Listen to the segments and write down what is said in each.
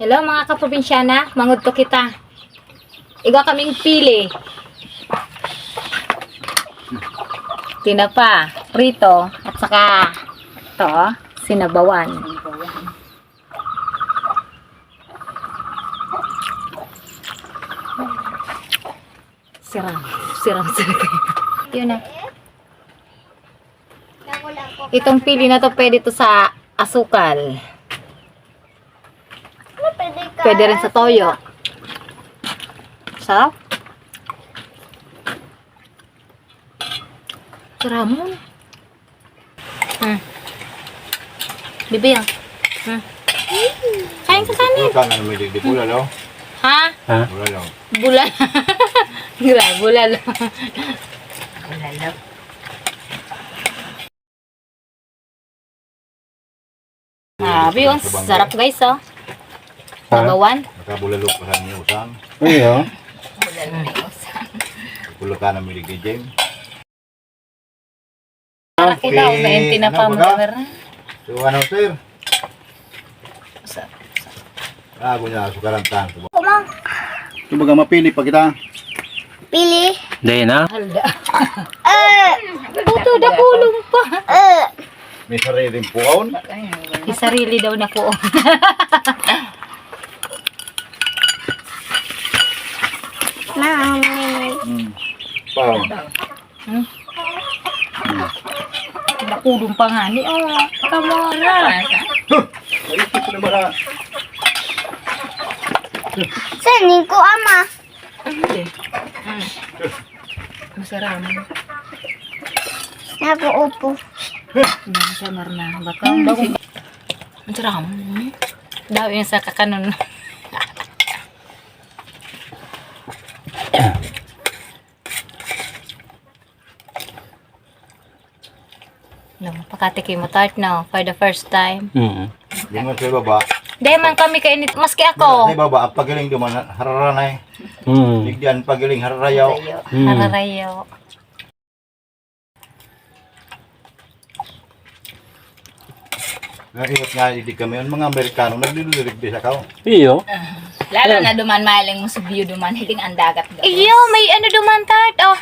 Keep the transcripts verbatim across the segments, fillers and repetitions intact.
Hello, mga kaprobinsyana, mangudto kita. Igwa kaming pili. Tinapa, prito, at saka ito, sinabawan. Siram, siram, siram. Yun na. Itong pili na 'to, pwede 'to sa asukal. Ano, pwede ka? Pwede rin sa toyo. Sarap. Ramon. Hmm. Bibi, oh. Hmm. Kain ka, kain. Wala ka na may digdi, bulalo. Ha? Ha? Bulalo. Bulalo. Grabe, bulalo. Bulalo. Grabe, ang sarap, guys, oh. Ha? Sabawan. Nakabulalo pa sa inyo, Sam. Ay, oh. Bulalo ni Osang. Bulalo ka na may digdi, Jem. Para kita, okay, may tinapa mo, baga? Ano, Tamer, na? So, ano, sir? Sa- Ah, ako niya, sukaran tan. Kumang. Ito baga, mapili pa kita. Pili. Dahil na? Halda. Eh. Buto, dakulong pa. Eh. May sariling puon. May sarili daw na puon. Mami. Hmm. Puon. Hmm? Nakulong pa nga ni, oh. Kamora. Huh! Naisip ko naman, ah. Sining ko, ama. Ay, hindi. Hmm. Masarap. Naku, upo. Yan, siya, Marna. Baka, hmm, baka, masarap. Hmm. Daw yung sa kakanon. No, pakatikim mo tart, no? For the first time. Mm. Di man sa baba. Dahil man kami kainit, maski ako. Sa baba, ang pagaling di man, hararanay. Mm. Digdi an pagaling, hararayaw. Harayaw. Mm. Hararayaw. Naingat nga, hindi kami, ang mga Amerikano, naglililig di sa kao. Iyo. Ah, lalo na duman, mahiling mo sa view duman, hiling ang dagat, guys. Iyo, may ano duman, tart, oh.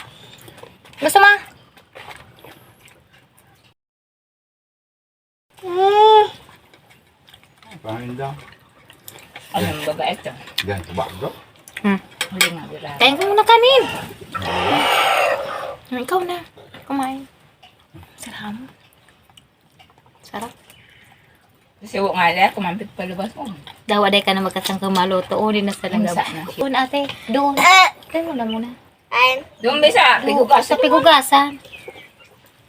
Gusto mo? Pahinda. Anong babae ito? Diyan sa bago. Hmm. Hindi nga, wala. Kain ka muna kanin. Hmm, ikaw na. Kumain. Sarap. Sarap. Kasi wa nga, kumambit pa lubas mo. Dawa day ka na magkasangkang maluto. Uli na sa lagab. Unsa na siya? Doon, ate. Doon. Kayo na muna. Doon, bisa, doon, pigugasan. Sa pigugasan.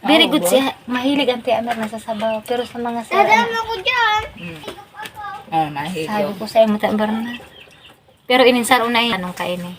Very good siya. Mahilig ang Tia Mer na sa sabaw. Pero sa mga sa... Dadaan ako dyan. Mm. Oh, mahilig. Sabi ko sa imo, Tia Mer na. Pero ininsaro na yun. Anong kain eh?